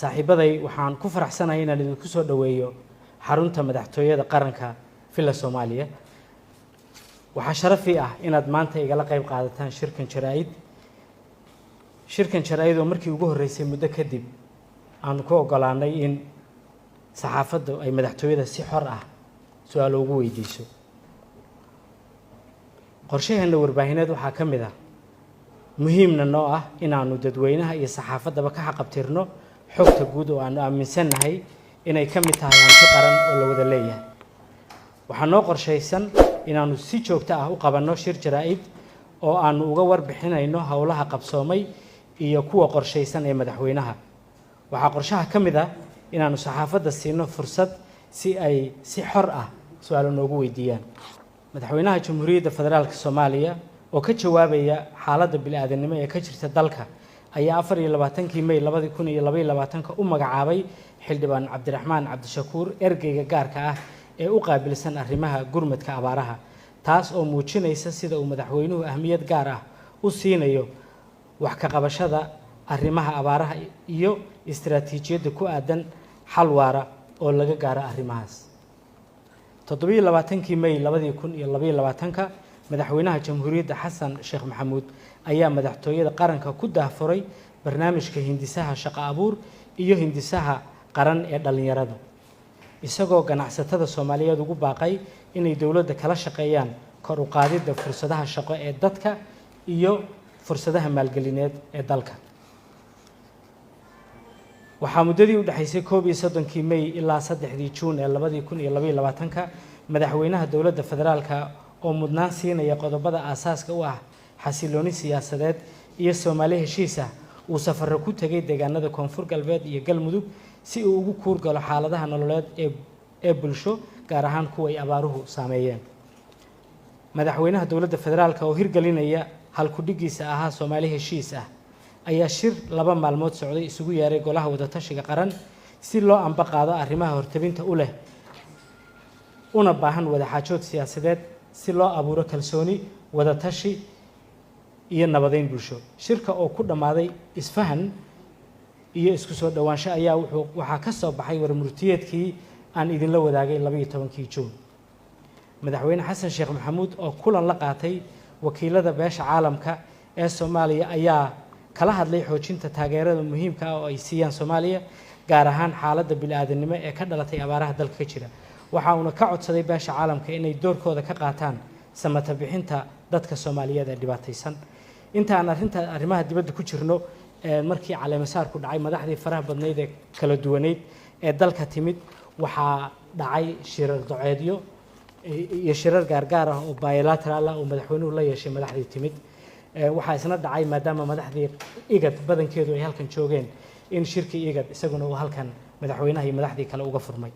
Saaxiibaday, waxaan ku faraxsanahay inaan idinku soo dhoweeyo xarunta madaxtooyada qaranka, Villa Soomaaliya. Waxaa sharafii ah inaad maanta igala qayb qaadataan shirkan jaraa'id, shirkan jaraa'id oo markii ugu horreysay muddo kadib aanu ku oggolaanay in saxaafaddu ay madaxtooyada si xor ah su-aalo ugu weydiiso. Qorshaheenna warbaahineed waxaa ka mid ah, muhiimna noo ah, inaanu dadweynaha iyo saxaafaddaba ka xaqabtirno xogta guud oo aanu aaminsannahay inay ka mid tahay hanti qaran oo la wada leeyahay. Waxaa noo qorshaysan inaanu si joogto ah u qabanno shir jaraa'id oo aanu uga warbixinayno howlaha qabsoomay iyo kuwa qorshaysan ee madaxweynaha. Waxaa qorshaha ka mid ah inaanu saxaafadda siino fursad si ay si xor ah su-aalo noogu weydiiyaan. Madaxweynaha Jamhuuriyadda Federaalka Soomaaliya oo ka jawaabaya xaaladda bili-aadanimo ee ka jirta dalka ayaa 24-kii May 2022-ka u magacaabay Xildhibaan Cabdiraxmaan Cabdishakuur ergeyga gaarka ah ee u qaabilsan arrimaha gurmadka abaaraha, taas oo muujinaysa sida uu madaxweynuhu ahmiyad gaar ah u siinayo wax ka qabashada arrimaha abaaraha iyo istaraatiijiyadda ku aadan xal waara oo laga gaaro arrimahaas. 27-kii May 2022-ka, Madaxweynaha Jamhuuriyadda Xasan Sheekh Maxamuud ayaa madaxtooyada qaranka ku daahfuray barnaamijka hindisaha shaqo abuur iyo hindisaha qaran ee dhallinyarada, isagoo ganacsatada Soomaaliyeed ugu baaqay inay dowladda kala shaqeeyaan kor u qaadidda fursadaha shaqo ee dadka iyo fursadaha maalgelineed ee dalka. Waxaa muddadii u dhexaysay 31-kii May ilaa 3-dii Juun ee 2022-ka, madaxweynaha dowladda federaalka oo mudnaan siinaya qodobada aasaaska u ah xasilooni siyaasadeed iyo Soomaali heshiis ah uu safarro ku tegay deegaanada Koonfur Galbeed iyo Galmudug si uu ugu kuurgalo xaaladaha nololeed ee bulsho, gaar ahaan kuwa ay abaaruhu saameeyeen. Madaxweynaha dowladda federaalka oo hirgelinaya halku-dhiggiisa ahaa Soomaali heshiis ah ayaa shir 2 maalmood socday isugu yeeray Golaha Wadatashiga Qaran si loo amba qaado arrimaha hortabinta u leh una baahan wadaxaajood siyaasadeed, si loo abuuro kalsooni, wadatashi iyo nabadeyn bulsho. Shirka oo ku dhammaaday isfahan iyo isku soo dhowaansho ayaa wuxuu waxaa ka soo baxay warmurtiyeedkii aan idinla wadaagay 12-kii Juun. Madaxweyne Xasan Sheekh Maxamuud oo kulan la qaatay wakiilada beesha caalamka ee Soomaaliya ayaa kala hadlay xoojinta taageerada muhiimka ah oo ay siiyaan Soomaaliya, gaar ahaan xaaladda bili-aadanimo ee ka dhalatay abaaraha dalka ka jira. Waxa uuna ka codsaday beesha caalamka inay doorkooda ka qaataan samata bixinta dadka Soomaaliyeed ee dhibaataysan. Inta aan arrinta arrimaha dibadda ku jirno, markii caleemasaarku dhacay, madaxdii faraha badnayd ee kala duwaneyd ee dalka timid, waxaa dhacay shirar doceedyo iyo shirar gaargaar ah oo bilateral ah oo madaxweynuhu la yeeshay madaxdii timid. Waxaa isna dhacay, maadaama madaxdii IGAD badankeedu ay halkan joogeen, in shirkii IGAD isaguna uu halkan madaxweynaha iyo madaxdii kale uga furmay.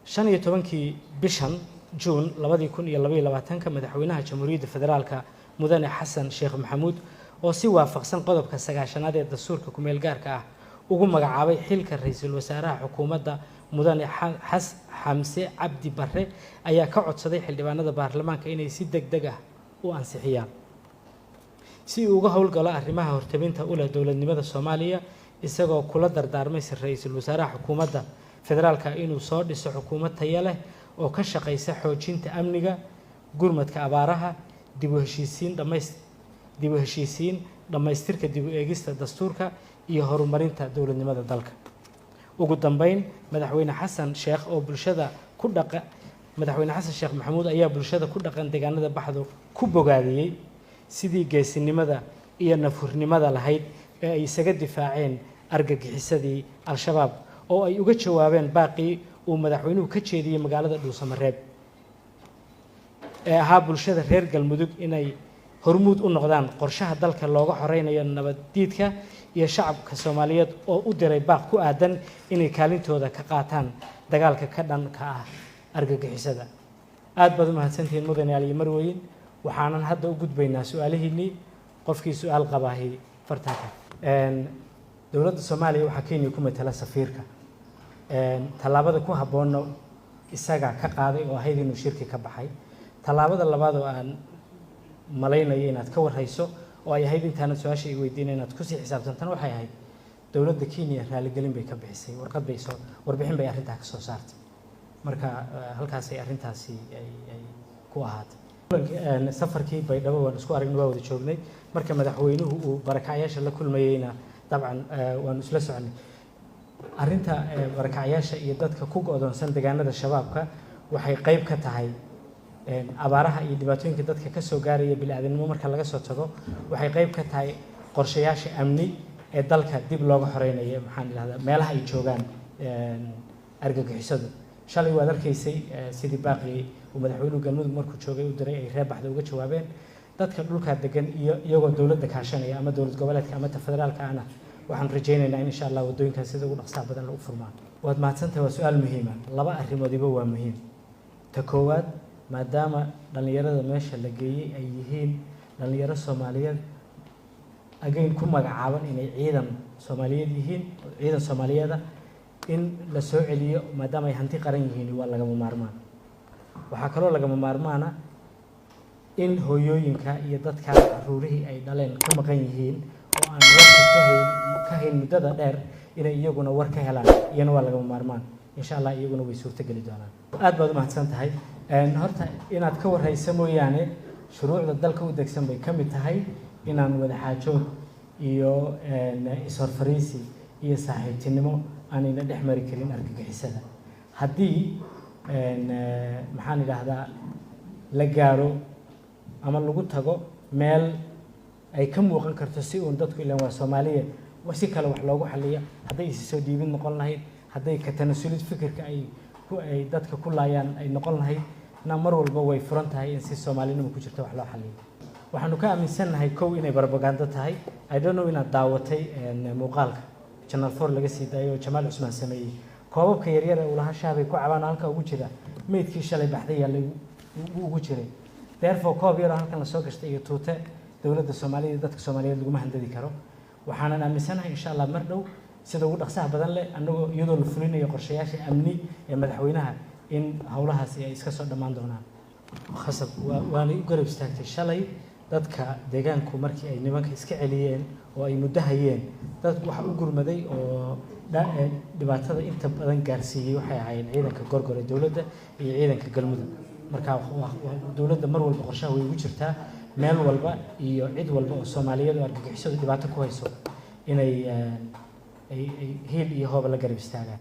15-kii bishan Juun 2022-ka, Madaxweynaha Jamhuuriyadda Federaalka Mudane Xasan Sheekh Maxamuud oo si waafaqsan qodobka 90-aad ee dastuurka kumeel gaarka ah ugu magacaabay xilka ra-iisul wasaaraha xukuumadda Mudane Xas Xamse Cabdi Barre ayaa ka codsaday xildhibaanada baarlamaanka inay si deg deg ah u ansixiyaan si uu uga howlgalo arrimaha hortabinta u leh dowladnimada Soomaaliya, isagoo kula dardaarmay si ra-iisul wasaaraha xukuumadda federaalka inuu soo dhiso xukuumad tayo leh oo ka shaqaysa xoojinta amniga, gurmadka abaaraha, dib u heshiisiin dhamays dib u heshiisiin, dhammaystirka dib u eegista dastuurka iyo horumarinta dowladnimada dalka. Ugu dambeyn, Madaxweyne Xasan Sheekh oo bulshada ku dhaqa Madaxweyne Xasan Sheekh Maxamuud ayaa bulshada ku dhaqan deegaanada Baxdo ku bogaadiyey sidii geesinimada iyo nafhurnimada lahayd ee ay isaga difaaceen argagixisadii Al-Shabaab oo ay uga jawaabeen baaqii uu madaxweynuhu ka jeediyey magaalada Dhuusamareeb ee ahaa bulshada reer Galmudug inay hormuud u noqdaan qorshaha dalka looga xoreynayo nabaddiidka, iyo shacabka Soomaaliyeed oo u diray baaq ku aadan inay kaalintooda ka qaataan dagaalka ka dhanka ah argagixisada. Aad baad u mahadsantihiin, mudane aliyo marweyn. Waxaanan hadda u gudbaynaa su-aalihiinnii. Qofkii su-aal qabaahi fartaaka. Dowladda Soomaaliya waxaa Kenya ku matala safiirka. Tallaabada ku habboonna isaga ka qaaday oo ahayd inuu shirki ka baxay. Tallaabada labaad oo aan malaynayo inaad ka warhayso oo ay ahayd intaana su-aasha i weydiina inaad kusii xisaabtantan waxay ahayd dowladda Kenya raaligelin bay ka bixisay, warqad bay soo warbixin bay arrintaa ka soo saartay. Marka halkaasay arrintaasi ay ku ahaatay. Safarkii Baydhabo waan isku aragnay, waa wada joognay. Marka madaxweynuhu uu barakacyaasha la kulmayeyna dabcan waanu isla soconay. Arrinta barakacyaasha iyo dadka ku go'doonsan deegaanada shabaabka waxay qayb ka tahay abaaraha iyo dhibaatooyinka dadka ka soo gaaraya bini'aadanimo. Marka laga soo tago, waxay qayb ka tahay qorshayaasha amni ee dalka dib looga xoreynayo, maxaan idhahdaa, meelaha ay joogaan argagixisadu. Shalay waad arkaysay sidii baaqii uu madaxweynuhu Galmudug markuu joogay u diray ay reer Baxda uga jawaabeen dadka dhulkaa degan iyo iyagoo dowladda kaashanaya ama dowlad goboleedka ama ta federaalka ahna. Waxaan rajaynaynaa in insha Allah waddooyinkaas sida ugu dhaqsaha badan lagu furmaan. Waad mahadsantahay, waa su-aal muhiima. Laba arrimoodiba waa muhiim. Ta koowaad, maadaama dhallinyarada meesha la geeyey ay yihiin dhallinyaro Soomaaliyeed, again ku magacaaban inay ciidan Soomaaliyeed yihiin, ciidan Soomaaliyeeda in la soo celiyo maadaama ay hanti qaran yihiin waa lagama maarmaan. Waxaa kaloo lagama maarmaana in hooyooyinka iyo dadka caruurihii ay dhaleen ka maqan yihiin oo aan warka ka hayn muddada dheer inay iyaguna war ka helaan, iyana waa lagama maarmaan. Insha Allah iyaguna way suurtogeli doonaan. Aad baad u mahadsan tahay. Horta inaad ka warhaysa mooyaane, shuruucda dalka u degsan bay ka mid tahay inaan wadaxaajood iyo is-horfariisi iyo saaxiibtinimo aanayna dhex mari karin argagixisada. Haddii, maxaan idhaahdaa, la gaaro ama lagu tago meel ay ka muuqan karto si uun dadku ilaan waa Soomaaliya si kale wax loogu xaliya, hadday isi soo dhiibid noqon lahayd, hadday ka tanasulid fikirka ay dadka ku laayaan ay noqon lahayd na, mar walba way furan tahay in si Soomaalinimo ku jirta wax loo xaliyo. Waxaanu ka aaminsannahay kow inay barbagando tahay. I don't know inaad daawatay muuqaalka Channel 4 laga sii daayay oo Jamaal Cusmaan sameeyey. Koobabka yaryar ee ulaha shaah bay ku cabaan halka ugu jira meydkii shalay baxday yaa ugu jiray. Therefore, koob yaroo halkan lasoo gashtay iyo tuute dowladda Soomaaliya, dadka Soomaaliyeed laguma handadi karo. Waxaanan aaminsanahay insha Allah mar dhow sida ugu dhaqsaha badan leh, annagoo iyadoo la fulinayo qorshayaasha amni ee madaxweynaha, in howlahaasi ay iska soo dhammaan doonaan. Khasab waanay u garab istaagtay shalay dadka deegaanku markii ay nimanka iska celiyeen oo ay muddo hayeen. Dad waxa u gurmaday oo dhibaatada inta badan gaarsiiyey waxay ahaayeen ciidanka Gorgor ee dowladda iyo ciidanka Galmudug. Marka dowladda mar walba qorshaha way ugu jirtaa meel walba iyo cid walba oo Soomaaliyeed oo argagixisadu dhibaato ku hayso inay ay hiil iyo hooba la garab istaagaan.